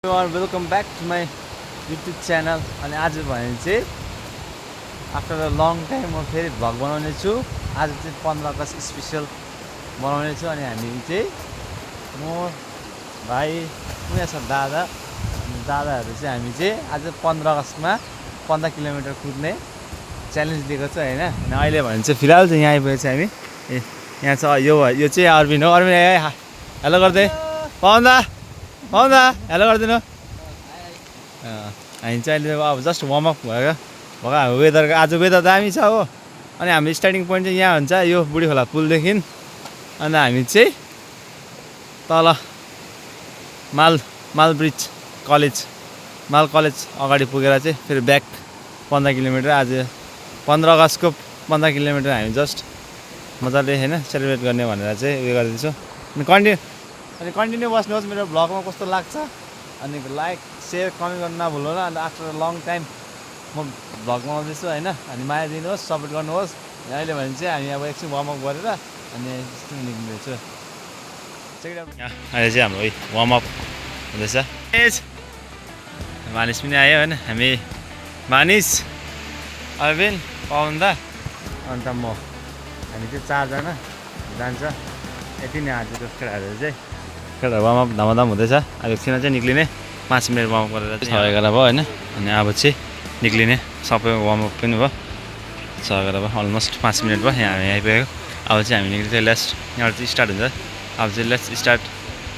Welcome back to my YouTube channel. अनि आज भने चाहिँ आफ्टर अ लङ टाइम म फेरि भ्लग बनाउने छु। आज चाहिँ 15 अगस्त स्पेसल बनाउने छु। अनि हामी चाहिँ म भाइ उनीहरू छ दादाहरू चाहिँ हामी चाहिँ आज 15 अगस्तमा 15 किलोमिटर कुद्ने च्यालेन्ज दिएको छ होइन। अनि अहिले भने चाहिँ फिलहाल चाहिँ यहाँ आइपुगेको छ हामी। यहाँ छ यो चाहिँ अरविन हो। अरविन हेलो गर्दै पाउँदा हेलो गरिदिनु। हामी चाहिँ अहिले अब जस्ट वार्मअप भएको वेदरको आज वेदर दामी छ हो। अनि हाम्रो स्टार्टिङ पोइन्ट चाहिँ यहाँ हुन्छ यो बुढी खोला पुलदेखि। अन्त हामी चाहिँ तल माल ब्रिज माल कलेज अगाडि पुगेर चाहिँ फेरि ब्याक 15 किलोमिटर। आज 15 अगस्तको 15 किलोमिटर हामी जस्ट मजाले होइन सेलिब्रेट गर्ने भनेर चाहिँ उयो गरिदिन्छु। अनि कन्टिन्यू बस्नुहोस् मेरो भ्लगमा कस्तो लाग्छ। अनि लाइक सेयर कमेन्ट गर्न नभुल्नु होला। अन्त आफ्टर लङ टाइम म भ्लग बनाउँदैछु होइन। अनि माया दिनुहोस्, सपोर्ट गर्नुहोस्। अहिले भने चाहिँ हामी अब एकछिन वार्मअप गरेर अनि निक्लिँदैछु। अहिले चाहिँ हाम्रो वार्मअप हुँदैछ। मानिस पनि आयो होइन। मानिस अरविन पाउँदा अन्त म हामी चाहिँ 4 जना जान्छ। यति नै आजको केटाहरू चाहिँ वार्मअप धमाधम हुँदैछ। अब एकछिन चाहिँ निक्लिने 5 मिनट वार्मअप गरेर 6:11 भयो होइन। अनि अब चाहिँ निक्लिने सबै वार्मअप पनि भयो। 6:11 भयो, अलमोस्ट 5 मिनट भयो यहाँ हामी आइपुगेको। अब चाहिँ हामी निक्लिन्छ। यहाँ चाहिँ स्टार्ट हुन्छ। अब चाहिँ लेट्स स्टार्ट।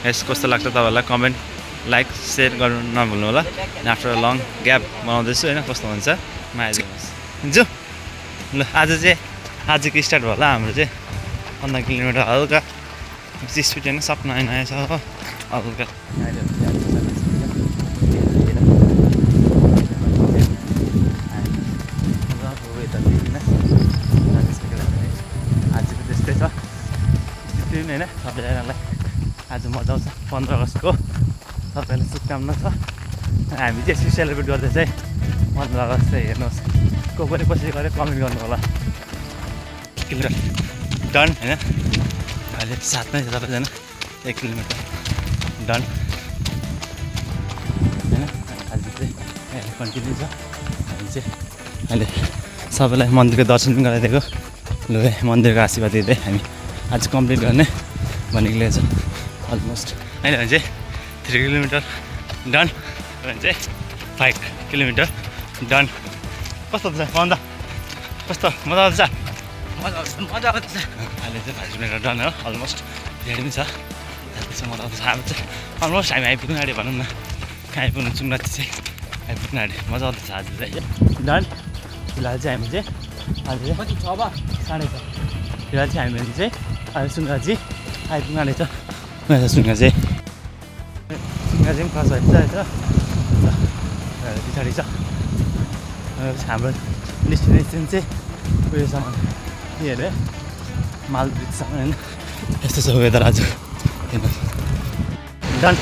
कस्तो लाग्छ तपाईँहरूलाई कमेन्ट लाइक सेयर गर्नु नभुल्नु होला। आफ्टर लङ ग्याप बनाउँदैछु होइन। कस्तो हुन्छ माया दिनुहोस् हुन्छ। ल आजको स्टार्ट भयो होला हाम्रो चाहिँ 15 किलोमिटर हल्का स्पिड होइन। सब नयाँ छ हो हल्का। आजको त्यस्तै छ स्थिति होइन। सबैजनालाई आज मजा आउँछ 15 अगस्तको सबैलाई शुभकामना छ। हामी चाहिँ यसरी सेलिब्रेट गर्दै चाहिँ 15 अगस्त चाहिँ हेर्नुहोस्। को पनि पछि गएर कमेन्ट गर्नु होला। किलोमिटर डन होइन। अहिले साथमै छ सबैजना 1 किलोमिटर डन होइन। आज चाहिँ कन्टिन्यू छ। हामी चाहिँ अहिले सबैलाई मन्दिरको दर्शन पनि गराइदिएको। लु मन्दिरको आशीर्वाद दिँदै हामी आज कम्प्लिट गर्ने भनिकलेको छ अलमोस्ट होइन। भने चाहिँ 3 किलोमिटर डन। भने चाहिँ 5 किलोमिटर डन। कस्तो छ भन्दा कस्तो मजा आउँछ? मजा आउँछ। अहिले चाहिँ 5 किलोमिटर डन हो अलमोस्ट। रेडी पनि छ। त्यसपछि मजा आउँछ। अब चाहिँ अलमोस्ट हामी आइपुग्नु आँट्यो भनौँ न। कहाँ आइपुग्नु चुङ्राती चाहिँ आइपुग्नु आँट्यो। मजा आउँदैछ आज चाहिँ डन। फिलहाल चाहिँ हामी चाहिँ आज चाहिँ 6:30 फिलहाल चाहिँ हामी चाहिँ अहिले सुङ्गाजी आइपुग्नु आँटेको छ। सुङ्गा चाहिँ पनि क्रस भइसकेको छ। पछाडि छ हाम्रो डेस्टिनेसन चाहिँ उयोसम्म के अरे माल ब्रिजसम्म होइन। यस्तो छ वेदर आज हेर्नुहोस् डन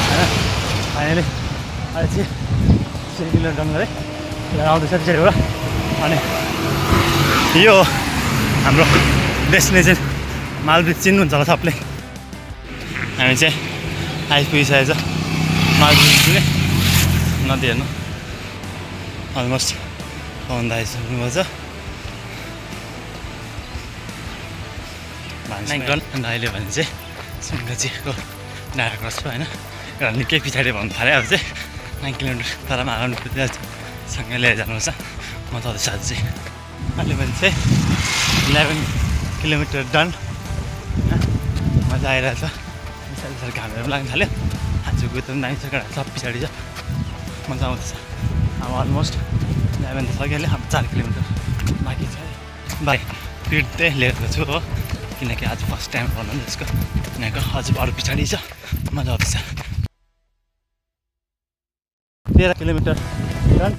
होइन। फाइनली अहिले चाहिँ 3 किलोमिटर डन गरेँ। आउँदैछ पछाडिबाट। अनि यो हाम्रो डेस्टिनेसन माल ब्रिज चिन्नुहुन्छ होला सबले। हामी चाहिँ आइपुगिसकेको छ माल ब्रिज पुग्ने नदी हेर्नु। अलमोस्ट पाउँदा आइसक्नुभएको छ भान्साङ। अन्त अहिले भने चाहिँ सुङ्गाजीको डाँडा क्रस भयो होइन। एउटा निकै पछाडि भन्नु थाल्यो। अब चाहिँ 9 किलोमिटर तर आउनु पुग्छ सँगै लिएर जानुपर्छ। मजा आउँदैछ आज चाहिँ। अहिले भने चाहिँ 11 किलोमिटर डन। मजा आइरहेछ। बिस्तारै घामहरू पनि लाग्न थाल्यो। आजको त पनि दामी छ केटा सब पछाडि छ। मजा आउँदैछ। अब अलमोस्ट 11 त सकिहाल्यो। अब 4 किलोमिटर बाँकी छ। बाइक पिट्दै लिएको छु हो किनकि आज फर्स्ट टाइम बनाउनु त्यसको यहाँको अझ अरू पछाडि छ। मजा आउँदैछ। 13 किलोमिटर डन।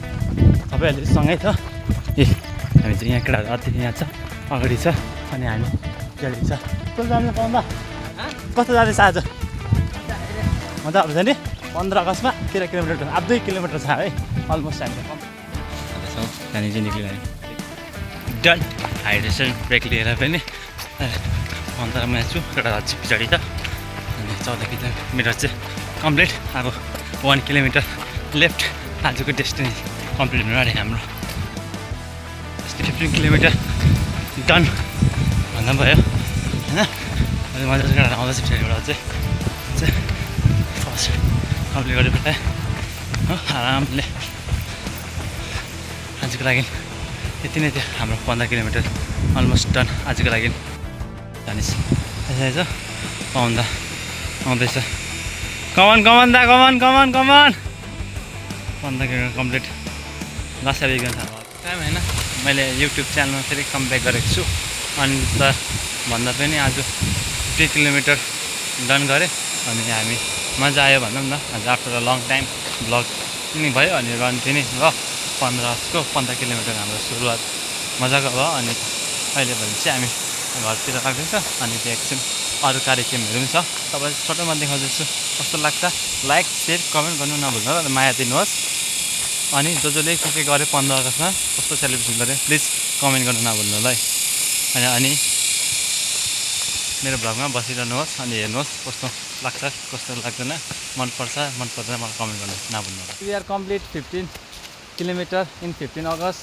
सबैहरूले सँगै छ। हामी चाहिँ यहाँ केटाहरू अति यहाँ छ अगाडि छ। अनि हामी पछाडि छ। कस्तो जानु पाउँदा कस्तो जाँदैछ आज? मजा आउँदैछ नि 15 अगस्तमा 13 किलोमिटर अब 2 किलोमिटर छ है अलमोस्ट। हामी त्यहाँनिर चाहिँ निक्लियो डन। हाइड्रेसन ब्रेक लिएर पनि 15 मिनट छु। एउटा पछाडि छ। अनि 14 किलोमिटर चाहिँ कम्प्लिट अब 1 किलोमिटर लेफ्ट आजको डेस्टिनी कम्प्लिट हुनु आँट्यो हाम्रो 15 किलोमिटर डन भन्दा भयो होइन अहिले मजाले गरेर आउँदैछ फेरिबाट चाहिँ फर्स्ट कम्प्लिट गरेर हो आरामले आजको लागि यति नै थियो हाम्रो 15 किलोमिटर अलमोस्ट डन आजको लागि जानेछ यसो पाउँदा आउँदैछ कमान दा कमान 15 kilometre complete last exam time होइन मैले युट्युब च्यानलमा फेरि कमब्याक गरेको छु अनि त भन्दा पनि आज 3 किलोमिटर डन गरेँ अनि हामी मजा आयो भनौँ न आज after a long time blog पनि भयो अनि रन पनि र 15 किलोमिटर हाम्रो सुरुवात मजाको भयो अनि अहिले भने चाहिँ हामी घरतिर लाग्दैछ अनि त्यो एकछिन अरू कार्यक्रमहरू पनि छ तपाईँलाई छोटोमा देखाउँदैछु कस्तो लाग्छ लाइक सेयर कमेन्ट गर्नु नभुल्नु र माया दिनुहोस् अनि जसले के गरे 15 अगस्तमा कस्तो सेलिब्रेसन गरे प्लिज कमेन्ट गर्नु नभुल्नु होला है अनि मेरो भ्लगमा बसिरहनुहोस् अनि हेर्नुहोस् कस्तो लाग्छ कस्तो लाग्दैन मन पर्दैन मलाई कमेन्ट गर्नु नभुल्नु होला we are complete 15 kilometre in 15 August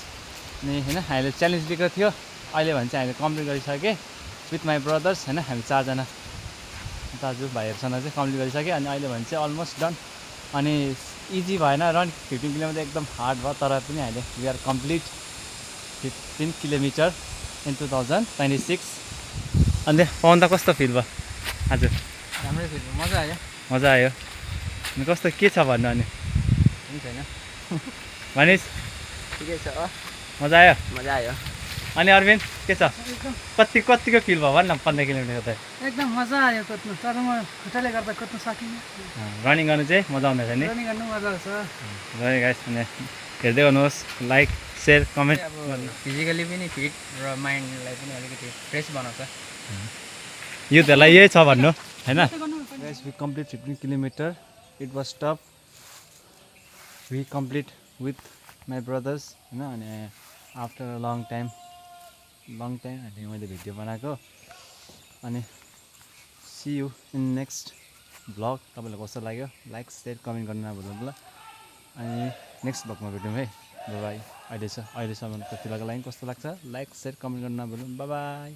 अनि होइन हामीले च्यालेन्ज दिएको थियो अहिले भने चाहिँ हामीले कम्प्लिट गरिसकेँ विथ माई ब्रदर्स होइन हामी 4 जना दाजुभाइहरूसँग चाहिँ कम्प्लिट गरिसकेँ अनि अहिले भने चाहिँ अलमोस्ट डन अनि इजी भएन रन 15 किलोमिटर एकदम हार्ड भयो तर पनि हामीले we are complete 15 kilometre in 2026 अनि पाउँदा कस्तो फिल भयो आज राम्रै फिल भयो मजा आयो अनि कस्तो के छ भन्नु अनि छैन भनिस् ठिकै छ मजा आयो अनि अरविन्द के छ कतिको फिल भयो भन्न 15 किलोमिटर त एकदम मजा आयो कुद्नु तर म खुट्टाले गर्दा कुद्नु सकिनँ रनिङ गर्नु चाहिँ मजा आउँदैछ नि रनिङ गर्नु मजा आउँछ ल गाइस अनि हेर्दै गर्नुहोस् लाइक सेयर कमेन्ट अब फिजिकली पनि फिट र माइन्डलाई पनि अलिकति फ्रेस बनाउँछ युथहरूलाई यही छ भन्नु होइन guys we complete 15 kilometre it was tough we complete with my brothers होइन अनि आफ्टर अ लङ टाइम अनि मैले भिडियो बनाएको अनि see you in next vlog तपाईँलाई कस्तो लाग्यो लाइक सेयर कमेन्ट गर्नु नभुल्नु ल अनि नेक्स्ट ब्लगमा भेटौँ है बाई अहिलेसम्म त फिलहालको लागि कस्तो लाग्छ लाइक सेयर कमेन्ट गर्नु नभुल्नु बाई